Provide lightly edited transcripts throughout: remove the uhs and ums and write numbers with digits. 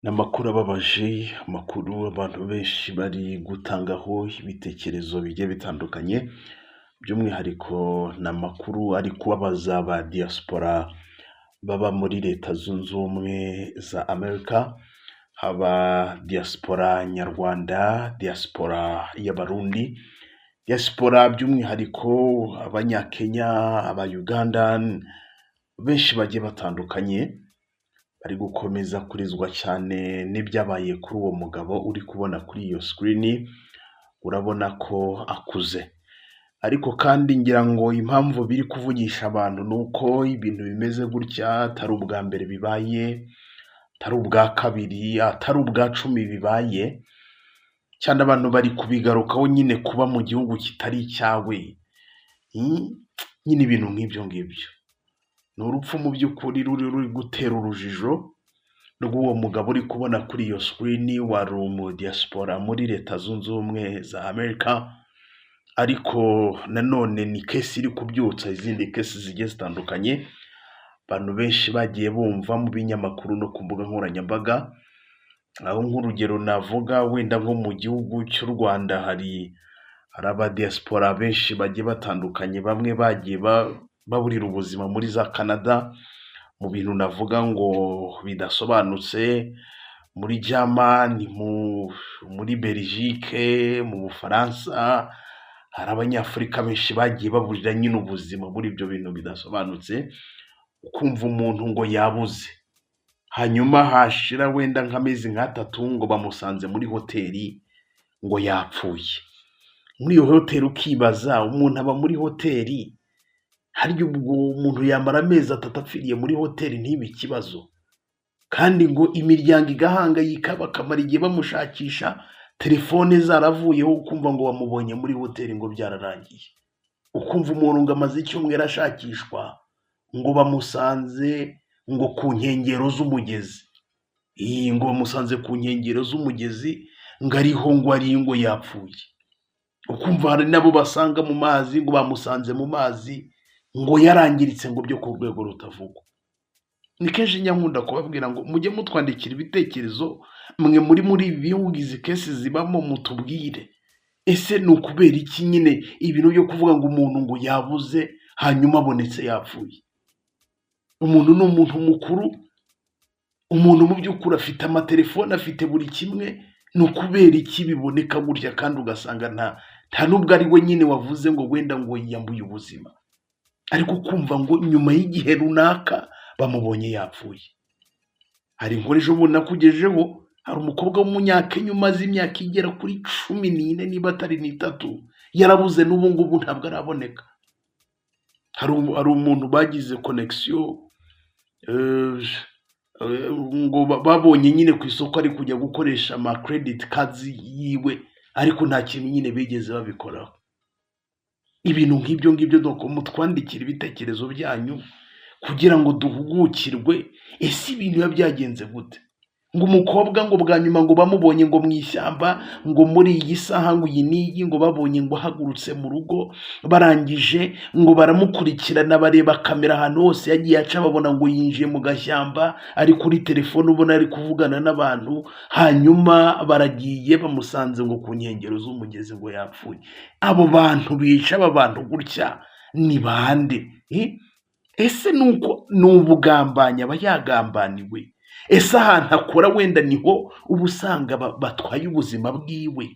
Ni amakuru ababaje, amakuru abantu benshi bari gutangaho ibitekerezo bigiye bitandukanye, by'umwihariko ni amakuru ari kubabaza ba diaspora baba muri Leta Zunze Ubumwe za Amerika, haba diaspora nyarwanda, diaspora y'Abarundi, diaspora by'umwihariko Abanyakenya, aba Ugandan, benshi bagiye batandukanye, bari gukomeza kurizwa cyane n'ibyabaye kuri uwo mugabo uri kubona kuri iyo screen, urabona ko akuze. Ariko kandi ngira ngo impamvu biri kuvugisha abantu ni uko ibintu bimeze gutya atari ubwa mbere bibaye, atari ubwa kabiri, atari ubwa 10 bibaye, cyane abantu bari kubigarukaho nyine kuba mu gihugu kitari icyawe, nyine ibintu nk'ibyo ngibyo. Ni urupfu mu by'ukuri ruri gutera urujijo rw'uwo mugabo uri kubona kuri iyo screen, wari umu diaspora muri Leta Zunze Ubumwe za Amerika, ariko nanone ni case iri kubyutsa izindi case zigiye zitandukanye, abantu benshi bagiye bumva mu binyamakuru no ku mbuga nkoranyambaga, aho nk'urugero navuga wenda nko mu gihugu cy'u Rwanda hari aba diaspora benshi bagiye batandukanye, bamwe bagiye baburira ubuzima muri za Canada, mu bintu navuga ngo bidasobanutse, muri Germany, muri Belgique, mu Bufaransa, hari Abanyafurika benshi bagiye baburira nyine ubuzima muri ibyo bintu bidasobanutse, ukumva umuntu ngo yabuze, hanyuma hashira wenda nk'amezi nk'atatu ngo bamusanze muri hoteli ngo yapfuye. Muri iyo hoteli ukibaza, umuntu aba muri hoteli, harya ubwo umuntu yamara amezi 3 apfiriye muri hoteli ntibe ikibazo? Kandi ngo imiryango igahangayika, bakamara igihe bamushakisha, telefone zaravuyeho, ukumva ngo bamubonye muri hoteli ngo byararangiye. Ukumva umuntu ngo amaze icyumweru ashakishwa, ngo bamusanze ngo ku nkengero z'umugezi. Iyi ngo bamusanze ku nkengero z'umugezi, ngo ariho ngo ari ngo yapfuye. Ukumva hari n'abo basanga mu mazi, ngo bamusanze mu mazi, ngo yarangiritse ngo byo ku rwego rutavugwa. Ni kenshi njya nkunda kubabwira ngo mujye mutwandikira ibitekerezo, mwe muri ibi bihugu izi case zibamo, mutubwire. Ese ni ukubera iki nyine ibintu byo kuvuga ngo umuntu ngo yabuze hanyuma abonetse yapfuye? Umuntu ni umuntu mukuru, umuntu mu by'ukuri afite amatelefone, afite buri kimwe, ni ukubera iki biboneka gutya kandi ugasanga nta nubwo ari we nyine wavuze ngo wenda ngo yiyambuye ubuzima, ariko ukumva ngo nyuma y'igihe runaka bamubonye yapfuye. Hari inkuru ejo bundi nakugejejeho, hari umukobwa w'Umunyakenya umaze imyaka igera kuri 14 niba atari n'itatu, yarabuze, n'ubu ngubu ntabwo araboneka. Hari umuntu bagize connection, ngo babonye nyine ku isoko ari kujya gukoresha ama credit cards yiwe, ariko nta kintu nyine bigeze babikoraho. Ibintu nk'ibyo ngibyo, donc mutwandikire ibitekerezo byanyu kugira ngo duhugukirwe, ese ibintu biba byagenze gute? Ngo umukobwa ngo bwa nyuma ngo bamubonye ngo mu ishyamba, ngo muri iyi saha ngo iyi n'iyi, ngo babonye ngo ahagurutse mu rugo, barangije ngo baramukurikirana, bareba kamera ahantu hose yagiye aca, babona ngo yinjiye mu gashyamba ari kuri telefone, ubona ari kuvugana n'abantu, hanyuma baragiye bamusanze ngo ku nkengero z'umugezi ngo yapfuye. Abo bantu bica aba bantu gutya ni bande? Ese ni uko ni ubugambanyi aba yagambaniwe? Ese ahantu akora wenda niho uba usanga batwaye ubuzima bwiwe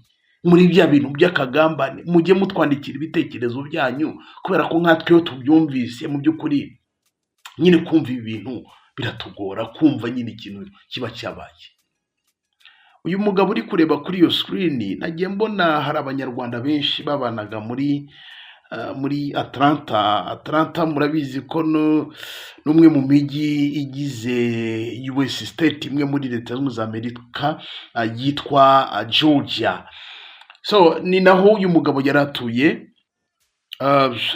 muri bya bintu by'akagambane? Mujye mutwandikira ibitekerezo byanyu, kubera ko nkatwe iyo tubyumvise, mu by'ukuri nyine kumva ibi bintu biratugora, kumva nyine ikintu kiba cyabaye. Uyu mugabo uri kureba kuri iyo screen, nagiye mbona hari Abanyarwanda benshi babanaga muri Atlanta. Atlanta murabizi ko n'umwe mu mijyi igize US state imwe muri Leta Zunze Ubumwe za Amerika yitwa Georgia. So ni naho uyu mugabo yari atuye.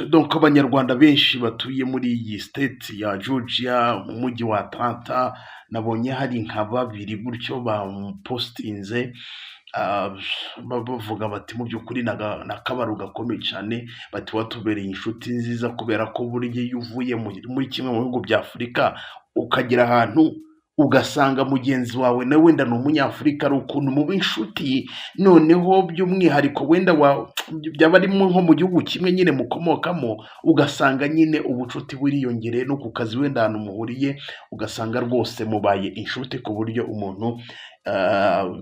Donc Abanyarwanda benshi batuye muri iyi state ya Georgia, mu mujyi wa Atlanta, nabonye hari nka babiri gutyo bamupostinze, bavuga bati mu by'ukuri ni akabaro gakomeye cyane, bati watubereye inshuti nziza, kubera ko burya iyo uvuye muri kimwe mu bihugu bya Afurika ukagera ahantu Ugasanga mugenzi wawe nawe wenda ni Umunyafurika, ari ukuntu muba inshuti, noneho by'umwihariko wenda byaba ari nko mu gihugu kimwe nyine mukomokamo, ugasanga nyine ubucuti buriyongereye, no ku kazi wenda ahantu muhuriye, ugasanga rwose mubaye inshuti ku buryo umuntu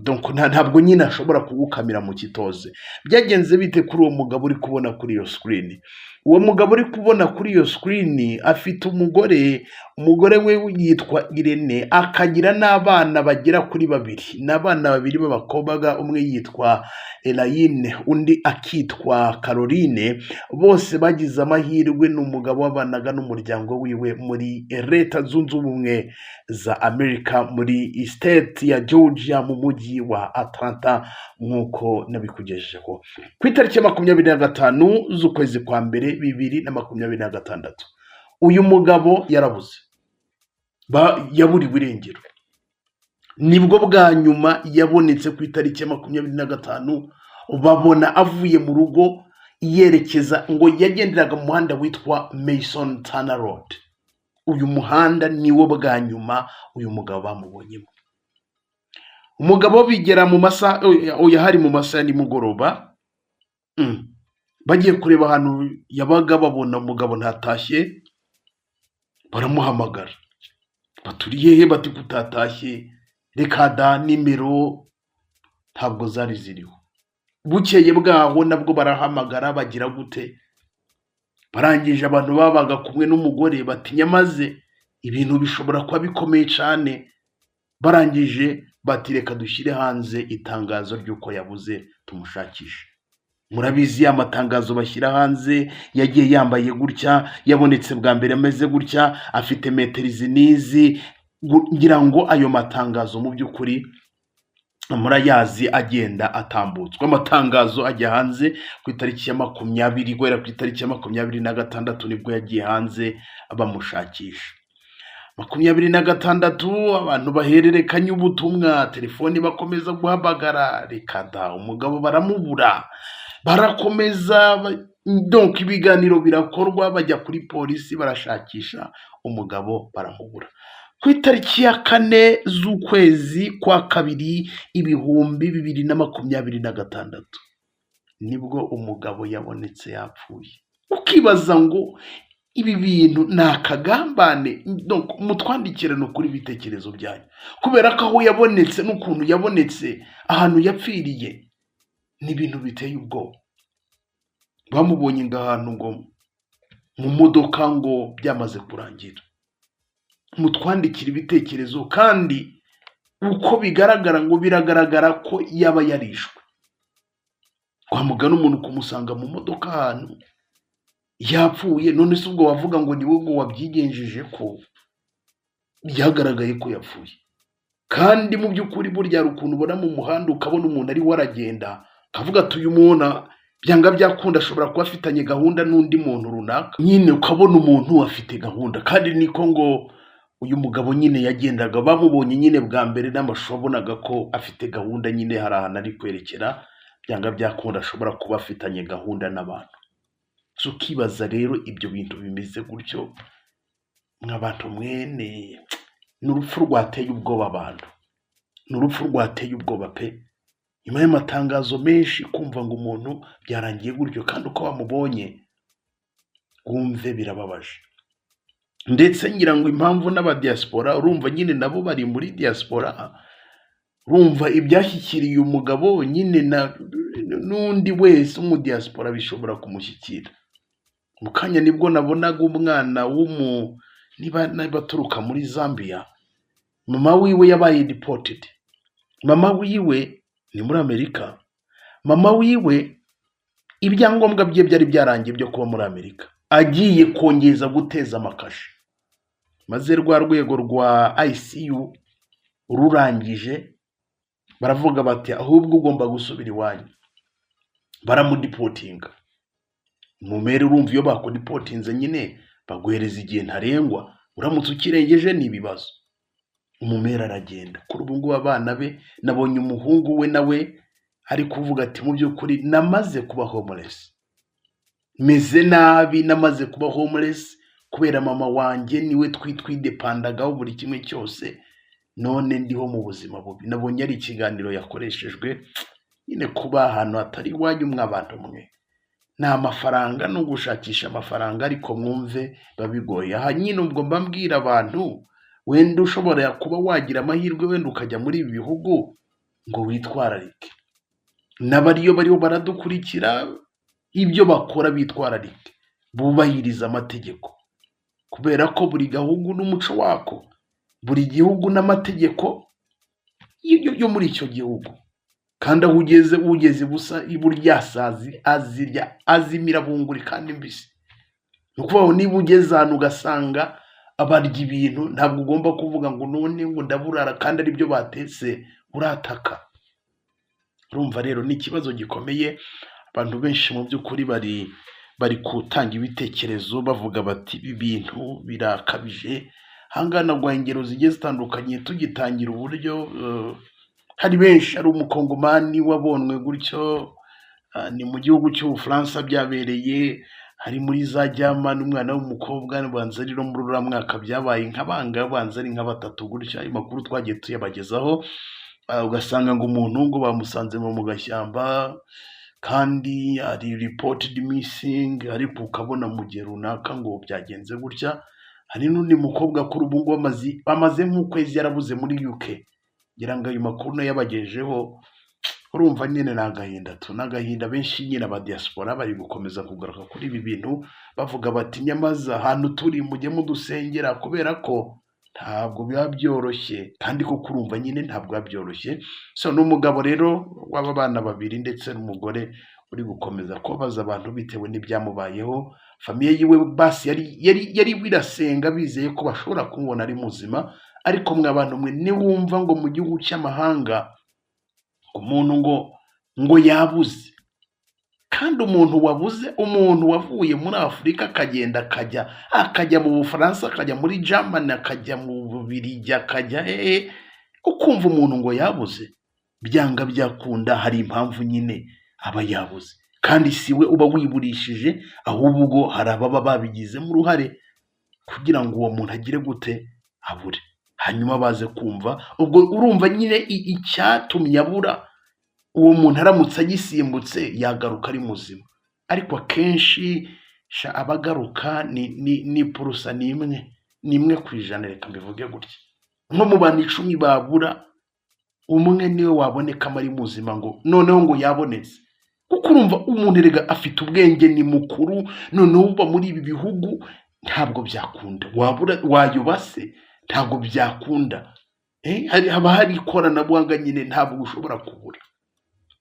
donc ntabwo nyine ashobora kugukamira mu kitoze. Byagenze bite kuri uwo mugabo uri kubona kuri iyo screen? Uwo mugabo uri kubona kuri iyo screen afite umugore, umugore we yitwa Irene, akagira n'abana bagera kuri babiri. Ni abana babiri b'abakobwa, umwe yitwa Elayine, undi akitwa Caroline. Bose bagize amahirwe, ni umugabo wabanaga n'umuryango wiwe muri Leta Zunze Ubumwe za Amerika, muri state ya Georgia, mu mujyi wa Atlanta, nk'uko nabikugejejeho. Ku itariki ya 25 z'ukwezi kwa mbere 2026, uyu mugabo yarabuze, yaburiwe irengero. Nibwo bwa nyuma yabonetse ku itariki ya 25, babona avuye mu rugo yerekeza, ngo yagenderaga mu muhanda witwa Mason Tanner Road. Uyu muhanda niwo bwa nyuma uyu mugabo bamubonyemo. Umugabo bigera mu masaha, oya, hari mu masaha ya nimugoroba, bagiye kureba ahantu yabaga, babona umugabo ntatashye, baramuhamagara, baturi hehe? Bati kutatashye? Reka da, nimero ntabwo zari ziriho. Bukeye bwaho nabwo barahamagara, bagira gute, barangije abantu babaga kumwe n'umugore bati nyamaze ibintu bishobora kuba bikomeye cyane. Barangije bati reka dushyire hanze itangazo ry'uko yabuze, tumushakishe. Murabizi ya matangazo bashyira hanze, yagiye yambaye gutya, yabonetse bwa mbere ameze gutya, afite metero izi n'izi. Ngira ngo ayo matangazo mu by'ukuri murayazi, agenda atambutswa. Amatangazo ajya hanze ku itariki ya 20, guhera ku itariki ya 26 nibwo yagiye hanze bamushakisha. 26 abantu bahererekanya ubutumwa, telefoni bakomeza guhamagara, reka da, umugabo baramubura. Barakomeza donc ibiganiro birakorwa, bajya kuri polisi barashakisha, umugabo baramubura. Ku itariki ya 4 z'ukwezi kwa kabiri 2026 nibwo umugabo yabonetse yapfuye. Ukibaza ngo ibi bintu ni akagambane? Donc mutwandikirane kuri ibitekerezo byanyu, kubera ko aho yabonetse n'ukuntu yabonetse, ahantu yapfiriye, ni ibintu biteye ubwoba. Bamubonye ngo ahantu ngo mu modoka, ngo byamaze kurangira. Mutwandikire ibitekerezo, kandi uko bigaragara ngo biragaragara ko yaba yarishwe. Wamugana umuntu kumusanga mu modoka ahantu yapfuye, none se ubwo wavuga ngo ni wowe ngo wabyigenjeje, ko byagaragaye ko yapfuye? Kandi mu by'ukuri burya hari ukuntu ubona mu muhanda, ukabona umuntu ariwe aragenda, akavuga ati uyu muntu byanga byakunda ashobora kuba afitanye gahunda n'undi muntu runaka nyine, ukabona umuntu afite gahunda. Kandi niko ngo uyu mugabo nyine yagendaga, bamubonye nyine bwa mbere n'amashusho, wabonaga ko afite gahunda nyine, hari ahantu ari kwerekera, byanga byakunda ashobora kuba afitanye gahunda n'abantu. So ukibaza rero ibyo bintu bimeze gutyo, mw'abantu mwene, ni urupfu rwateye ubwoba abantu, ni urupfu rwateye ubwoba pe. Nyuma y'amatangazo menshi, kumva ngo umuntu byarangiye gutyo, kandi uko bamubonye wumve birababaje. Ndetse ngira ngo impamvu n'abadiaspora, urumva nyine nabo bari muri diaspora, urumva ibyashyikiriye umugabo nyine n'undi wese w'umudiaspora bishobora kumushyikira. Mu kanya nibwo nabonaga umwana w'umu niba aturuka muri Zambia, mama wiwe yabaye deported. Mama wiwe ni muri Amerika, mama wiwe ibyangombwa bye byari byarangiye byo kuba muri Amerika, agiye kongeza guteza amakashe, maze rwa rwego rwa ICE rurangije baravuga bati ahubwo ugomba gusubira iwanyu, baramudeportinga. Mumere urumva iyo bakudeportinze nyine baguhereza igihe ntarengwa, uramutse ukirengeje ni ibibazo. Umumere aragenda. Kuri ubu ngubu abana be, nabonye umuhungu we nawe ari kuvuga ati mu by'ukuri namaze kuba homeless, meze nabi, namaze kuba homeless kubera mama wanjye niwe twidependagaho buri kimwe cyose. None ndiho mu buzima bubi. Nabonye ari ikiganiro yakoreshejwe nyine. Kuba ahantu hatari iwanyu, mw'abantu mwe, ni amafaranga no gushakisha amafaranga, ariko mwumve biba bigoye. Aha nyine ubwo mba mbwira abantu, wenda ushobora kuba wagira amahirwe, wenda ukajya muri ibi bihugu, ngo witwararike. N'abariyo bariho baradukurikira, ibyo bakora bitwararike, bubahiriza amategeko, kubera ko buri gahugu n'umuco wako, buri gihugu n'amategeko yo muri icyo gihugu. Kandi aho ugeze, ugeze busa iburyasazi azirya azimira bunguri kandi mbisi. Ni ukuvuga ngo niba ugeze ahantu ugasanga abarya ibintu, ntabwo ugomba kuvuga ngo none ngo ndaburara kandi aribyo batetse, urataka. Urumva rero ni ikibazo gikomeye. Abantu benshi mu by'ukuri bari gutanga ibitekerezo bavuga bati ibi bintu birakabije. Ahangaha naguha ingero zigiye zitandukanye. Tugitangira uburyo hari benshi, hari umukongomani wabonwe gutyo, ni mu gihugu cy'Ubufaransa byabereye, hari muri za Germany, umwana w'umukobwa, banza ari no muri uriya mwaka byabaye, nka banga banza ari nka batatu gutya. Ayo makuru twagiye tuyabagezaho. Ugasanga ngo umuntu ngo bamusanze ngo mu gashyamba kandi ari reported missing, ariko ukabona mu gihe runaka ngo byagenze gutya. Hari n'undi mukobwa kuri ubu ngubu amaze nk'ukwezi yarabuze muri UK, ngira ngo ayo makuru nayo yabagejeho. Urumva nyine ni agahinda tu, ni agahinda. Benshi nyine aba diaspora bari gukomeza kugaruka kuri ibi bintu, bavuga bati nyamaza ahantu turi mujye mudusengera, kubera ko ntabwo biba byoroshye. Kandi koko urumva nyine ntabwo biba byoroshye. So ni umugabo rero w'aba bana babiri ndetse n'umugore uri gukomeza kubabaza abantu bitewe n'ibyamubayeho. Famille yiwe basi yari irasenga bizeye ko bashobora kumubona ari muzima. Ariko mwe abantu mwe, niwumva ngo mu gihugu cy'amahanga umuntu ngo yabuze, kandi umuntu wabuze, umuntu wavuye muri Afurika akagenda akajya mu Bufaransa, akajya muri Germany, akajya mu Bubiligi, akajya hehe, ukumva umuntu ngo yabuze, byanga byakunda hari impamvu nyine aba yabuze. Kandi si we uba wiburishije, ahubwo hari ababa babigizemo uruhare kugira ngo uwo muntu agire gute, abure, hanyuma baze kumva. Ubwo urumva nyine icyatumye abura, uwo muntu aramutse agisimbutse yagaruka ari muzima. Ariko akenshi sha abagaruka ni pourcent ni imwe ku ijana, reka mbivuge gutya. Nko mu bantu 10 babura, umwe niwe wabonekamo ari muzima, ngo noneho ngo yabonetse. Kuko urumva umuntu erega afite ubwenge, ni mukuru, noneho uba muri ibi bihugu ntabwo byakunda wabura, wayoba se, ntabwo byakunda. Haba hari ikoranabuhanga nyine, ntabwo ushobora kubura.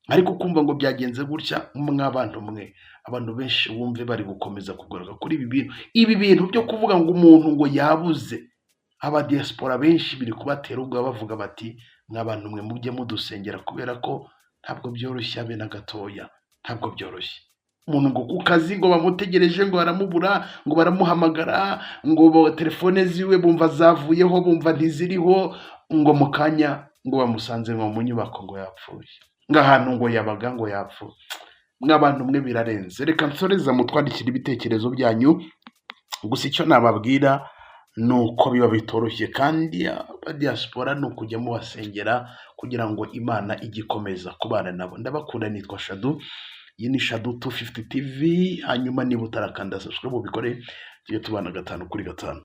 Ariko kumva ngo byagenze gutya, mw'abantu mwe, abantu benshi wumve bari gukomeza kugaruka kuri ibi bintu, ibi bintu byo kuvuga ngo umuntu ngo yabuze. Aba diaspora benshi biri kubatera ubwoba, bavuga bati mw'abantu mwe, mujye mudusengera, kubera ko ntabwo byoroshye habe na gatoya, ntabwo byoroshye. Umuntu ngo ku kazi ngo bamutegereje, ngo baramubura, ngo baramuhamagara, ngo telefone ziwe bumva zavuyeho, bumva ntiziriho, ngo mu kanya ngo bamusanze ngo mu nyubako ngo yapfuye, ngo ahantu ngo yabaga ngo yapfuye. Mw'abantu mwe, birarenze. Reka nsoreza, mutwandikira ibitekerezo byanyu. Gusa icyo nababwira ni uko biba bitoroshye, kandi aba diaspora ni ukujya mubasengera kugira ngo Imana ijye ikomeza kubana nabo. Ndabakunda, nitwa Shadu, iyi ni Shadu 250 TV. Hanyuma niba utarakanda subscribe ubikore, tujye tubana gatanu kuri gatanu.